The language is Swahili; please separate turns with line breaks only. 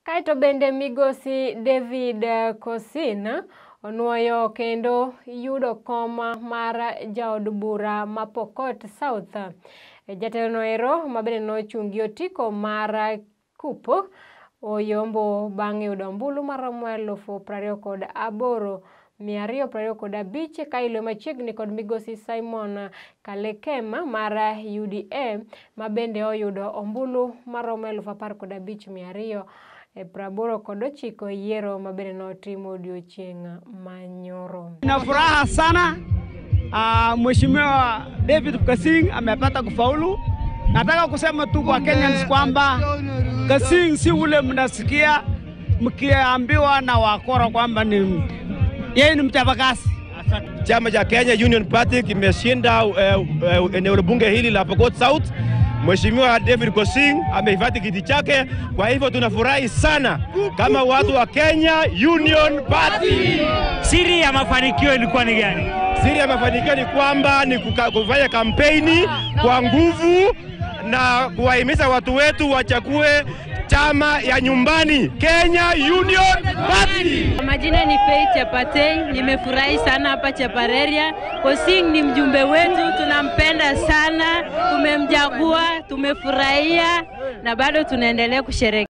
Kaeto bende migosi David Kosin onuoyo kendo yudo kom mar jaod bura ma Pokot South. Jatelo noero mabende nochung' gi otiko mar KUP oyombo bang' yudo ombulu maromo 28,225 ka ilo machiegni kod migosi Simon Kalekema mar UDA mabende oyudo ombulu maromo 15,289 yiero mabende notimo odiochieng' manyoro.
Na furaha sana Mheshimiwa David Pkasing amepata kufaulu. Nataka kusema tu kwa Kenyans kwamba Kasing si ule mnasikia mkiambiwa na wakora kwamba ni yeye ni mchapakazi.
Chama cha Kenya Union Party kimeshinda eneo bunge hili la Pokot South. Mheshimiwa David Kosing amehifadhi kiti chake, kwa hivyo tunafurahi sana kama watu wa Kenya Union Party.
Siri ya mafanikio ilikuwa ni gani?
Siri ya mafanikio ni kwamba ni kufanya kampeni kwa nguvu na kuwahimiza watu wetu wachague chama ya nyumbani, Kenya Union Party.
Majina ni Faith Chapatei, nimefurahi sana hapa Chepareria. Kosing ni mjumbe wetu, tunampenda sana, tumemchagua, tumefurahia na bado tunaendelea kusherehekea.